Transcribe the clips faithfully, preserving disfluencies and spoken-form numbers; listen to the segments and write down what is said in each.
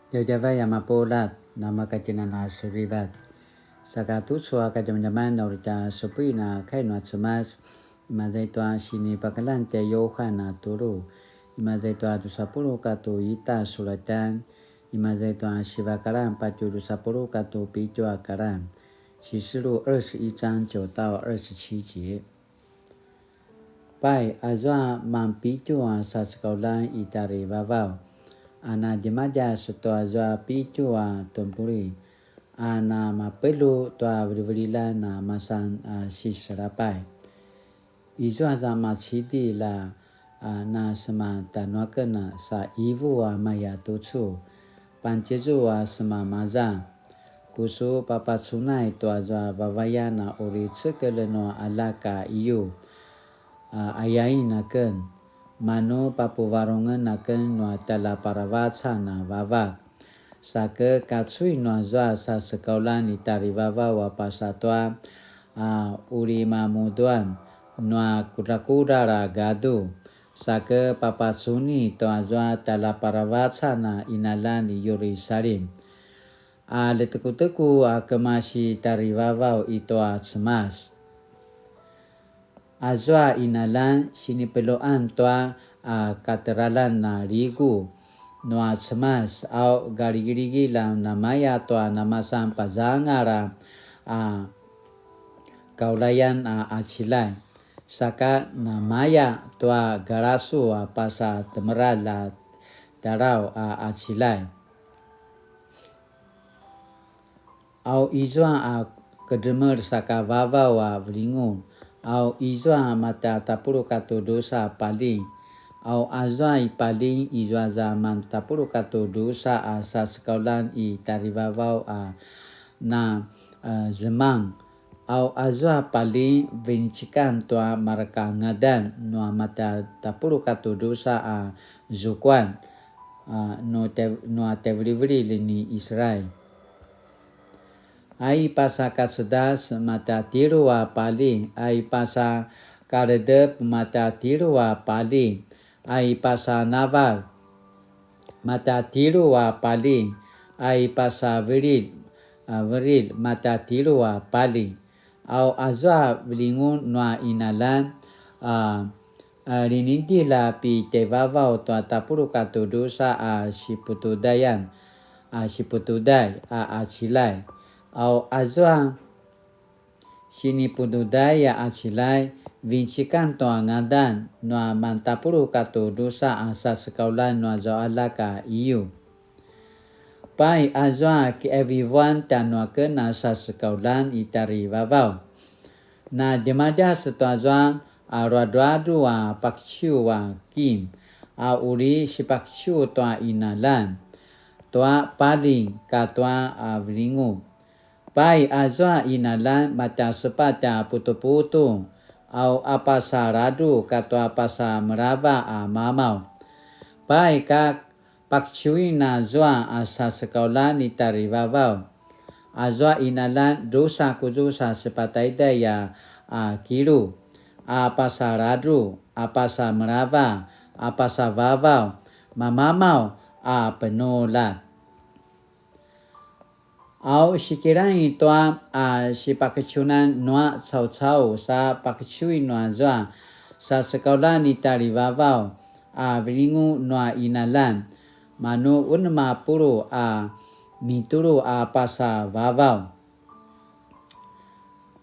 Djavadjavay a mapuljat, namakatjinan a sulivat. Saka tucu a kadjamadjaman na uri tja supuin a kai nua Cemas, imaza i tua sinipakeljang tjai Yuhan a tulu, imaza i tua drusa puluq katua ita sulatan, imaza i tua sivakalan patje drusa puluq katua pitju a kalan, 启示录二十一章九到二十七节。 Pai, azua manpitju a sasekauljan i tjarivavaw, a na djemadjas tua zua pitju a tumpuli, a na mapeljuq tua vilivililjan a masan a siselapay. Izua za macidilj a, a na sema tjanuaken sa ivu a maya tucu, Pantjezu a semamaza, ku su papacunay tua zua vavayan a uri cekelj nua aljak a iyu, a ayain aken, manu papuvarungen aken nua tjaljaparavacan a vavak. Sa ke kacuy nua zua sasekauljan i tjarivavaw a pasa tua, a uri mamuduan nua kudrakudral a gadu. Sa ke papacuni tua zua tjaljaparavacan a inaljan i Yerusalim, a letekuteku a kemasi tjarivavaw i tua Cemas. Azua inaljan sinipeljuan tua a kateraljan a ligu nua Cemas, au galigiligil a namaya tua namasan pazangal a, a kaulayan a acilay, saka namaya tua galasu a pasa temeral a tjaraw a acilay. Au izua a kedremel saka vavaw a velingu, au izua a mata tapuluq katua drusa a paljing, au azua i paljing izua za man tapuluq katua drusa a sasekauljan i tjarivavaw a na, a, zemang. Au azua paljing vinecikan tua mareka ngadan nua mata tapuluq katua drusa a zukuan, a, nu te-, nua tevelivelil ni Israel. A i pasa kacedas mata tjelu a paljing, a i pasa kaledep mata tjelu a paljing, a i pasa naval mata tjelu a paljing, a i pasa velil, a, velil mata tjelu a paljing. Au azua velingu nua inaljan, a, a, linidil a pitjevavaw tua tapuluq katua drusa a siputudayan, a siputuday a acilay. Au azua siniputuday a acilay, vinecikan tua ngadan nua man tapuluq katua drusa a sasekauljan nua zua aljak a iyu. Pai azua ki'evivuan tjanuaken a sasekauljan i tjarivavaw. Na djemadjas tua zua a ruadruadru a pakciu a kim, a uri sipakciu tua inaljan, tua paljing katua a velingu. Pai azua inaljan mata sepatj a putuputu, au a pasa ladruq katua pasa merava a mamaw. Pai ka pakciuin azua a sasekauljan i tjarivavaw. Azua inaljan drusa kuzulj sa sepatj taiday a, a kilu, a pasa ladruq, a pasa merava, a pasa vavaw, mamamaw, a penuljat. Au sikilain tua a sipakeciunan nua caucau sa pakeciuin nua zua sasekauljan i tjarivavaw a velingu nua inaljan, manu unem a puluq a mitulu a pasa vavaw.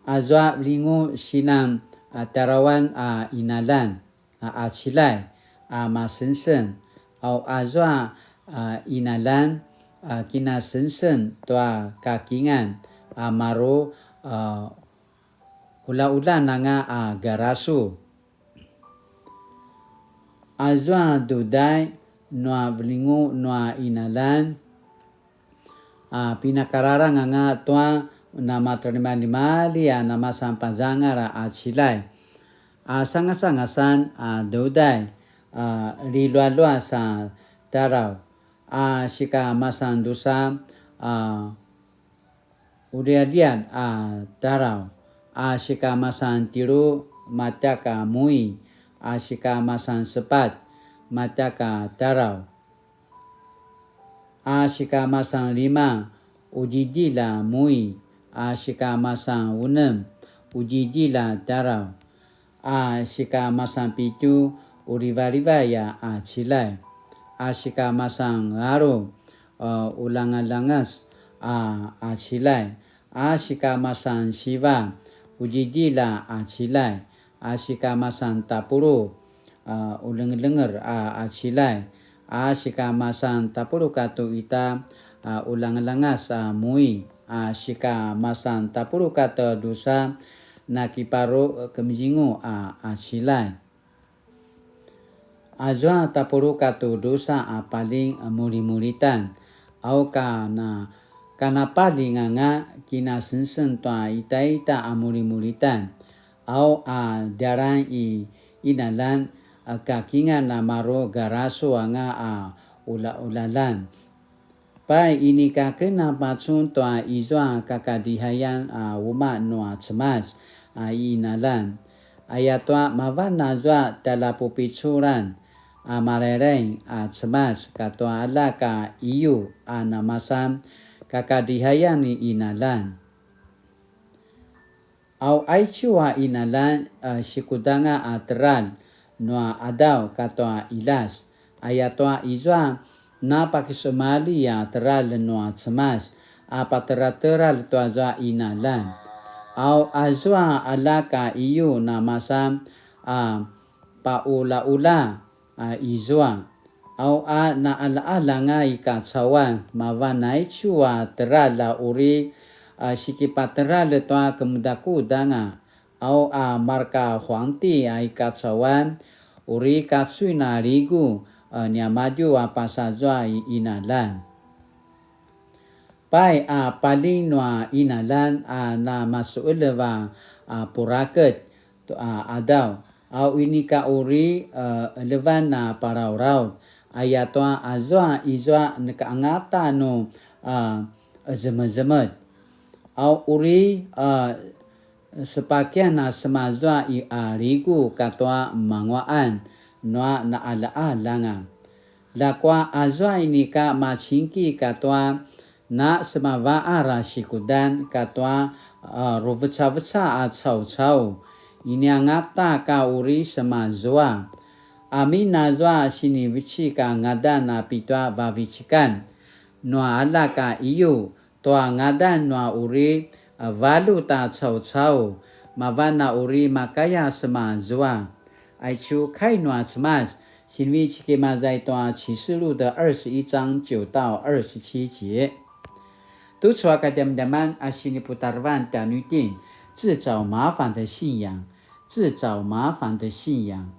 Azua velingu sinan a tjarawan a inaljan a acilay a masengseng, au azua a inaljan a kinasengseng tua kakingan a maru a ulauljan anga a garasu. Azua duday nua velingu nua inaljan a pinakararang anga tua namatalimalimali a namasan pazangal a acilay, a sangasangasan a duday a lilualuas a tjaraw, a sika masan drusa a ulialial a tjaraw, a sika masan tjelu matjak a mui, a sika masan sepatj matjak a tjaraw. a sikamasan lima, qudjidjilj a mui, a sikamasan unem, qudjidjilj a tjaraw, a sikamasan pitju, qulivalivalj a qaciljay, a sikamasan alu, a, qulangalangas a, a qaciljay, a sikamasan siva, qudjidjilj a qaciljay, a sikamasan tapuluq, a, qulengelenger a, a qaciljay, a sikamasan tapuluq katua ita, a, qulangalangas a mui, a sikamasan tapuluq katua drusa, nakiparu kemezingu a, a qaciljay. Azua tapuluq katua drusa a paljing a mulimulitan, au kana, kanapaljing anga kinasengseng tua itaita a mulimulitan, au a djalan i qinaljan, a kakingan a maru garasu anga a qulaqulalan. Pai, inika ken a pacun tua izua kakadrihayan a umaq nua Cemas a i qinaljan. Ayatua mavan azua tjaljapupiculan a Malailai a Cemas katua Aljak a Iyu a namasan kakadrihayan i qinaljan. Au aicu a qinaljan, a, sikudanga a teljar nua qadaw katua qiljas, ayatua izua napakisumalji a teljar nua Cemas a pateljateljar tuazua qinaljan. Au azua Aljak a Iyu namasan a paqulaqula a izua. Au a naqalaqalanga i kacauan, mavan aicu a teljar a uri, a, sikipateljar tua kemudakudanga. Au a marka huangti a i kacauan, uri kacuin a ligu, a, niamadju a pasazua i qinaljan. Pai a paljing nua qinaljan a namasuqelev a, a, puraket, tu, a, qadaw. Au inika uri, a, elevan a palauraut. Ayatua azua izua neka angata nu, a, zemezemet. Au uri, a, sepakian a semazua i a ligu katua manguaqan nua naqalaqalanga. Ljakua azua inika macingki katua na semavaar a sikudan katua, a, ruvecaveca a caucau, ini angata ka uri semazua. Amin azua sinivecik a ngadan a pitua vavecikan nua Aljak a Iyu, tua ngadan nua uri, a, valjut a caucau, mavan a uri makaya semazua. Aicu kai nua Cemas, sinivecik i maza i tua 启示录的二十一章九到二十七节. Tucu a kadjamadjaman a siniputarevan tjanuitjen, 自找麻烦的信仰，自找麻烦的信仰。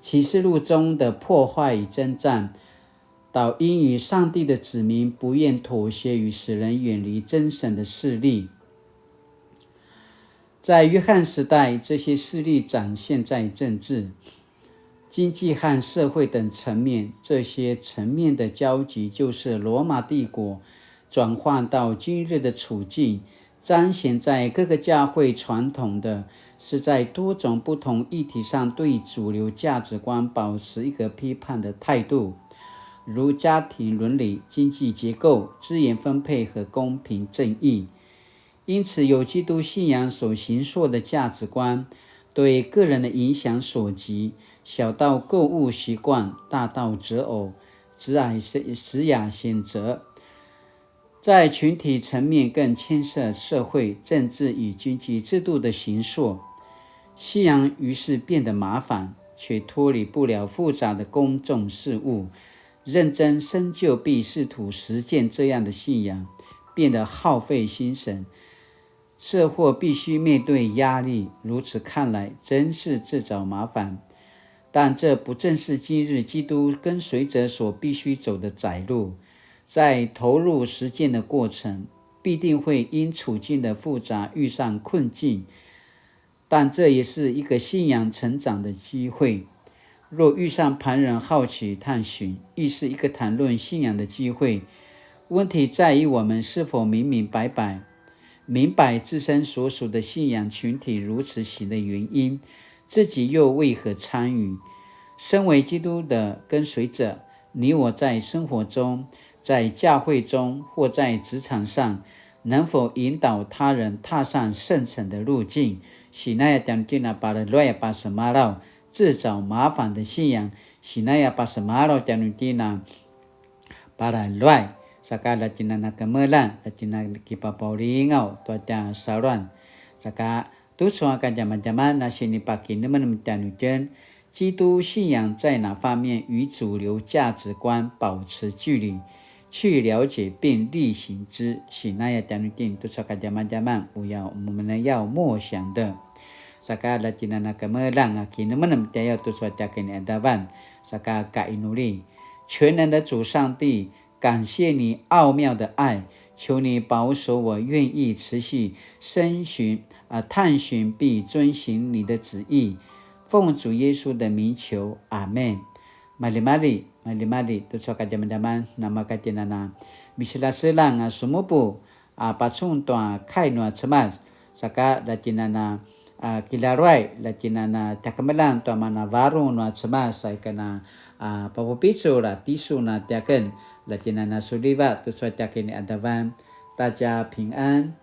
启示录中的破坏与征战， 导因于上帝的子民不愿妥协于使人远离真神的势力。在约翰时代，这些势力展现在政治、经济和社会等层面。这些层面的交集，就是罗马帝国转换到今日的处境， 彰显在各个教会传统的是在多种不同议题上对主流价值观保持一个批判的态度，如家庭伦理、经济结构、资源分配和公平正义。因此，由基督信仰所形塑的价值观，对个人的影响所及，小到购物习惯，大到择偶、职涯选，职涯选择， 在群体层面更牵涉社会、政治与经济制度的形塑。信仰于是变得麻烦，却脱离不了复杂的公众事务。认真深究并试图实践这样的信仰，变得耗费心神。社会必须面对压力，如此看来，真是自找麻烦。但这不正是今日基督跟随者所必须走的窄路？ 在投入实践的过程，必定会因处境的复杂遇上困境，但这也是一个信仰成长的机会。若遇上旁人好奇探寻，亦是一个谈论信仰的机会。问题在于我们是否明明白白，明白自身所属的信仰群体如此行的原因，自己又为何参与？身为基督的跟随者， 你我在生活中在教会中或在职场上，能否引导他人踏上圣城的路径？Sinaya tjanuitjen a palaluay a pasemalaw, 自找麻烦的信仰。Sinaya pasemalaw tjanuitjen a palaluay, saka la tjinana kemeljang, la tjinana kipapaulingaw tua tja saluan. Saka tucu a kadjamadjaman a sinipakinemenem tjanuitjen, 基督信仰在哪方面与主流价值观保持距离？去了解并力行之。Sinaya tjanuitjen tucu a kadjamadjaman, uya, 我們要默想的。Saka la tjinana kemeljang a kinemenem tjayaw tucu a tja kinaqadavan, saka kainuli. 全能的主上帝，感谢你奥妙的爱，求你保守我愿意持续深寻，啊，探寻并遵行你的旨意。奉主耶稣的名求，阿们。Maljimalji, maljimalji, tucu a kadjamadjaman, namaka tjinana. Misilaselang a sumupu, a pacun tua kai nua Cemas, saka la tjinana, a, kilaruay, la tjinana tjakemeljang tua mana varung nua Cemas, sa ikana, a, papupicul a tisun a tiaken, la tjinana suliva tucu a tja kinaqadavan, 大家平安。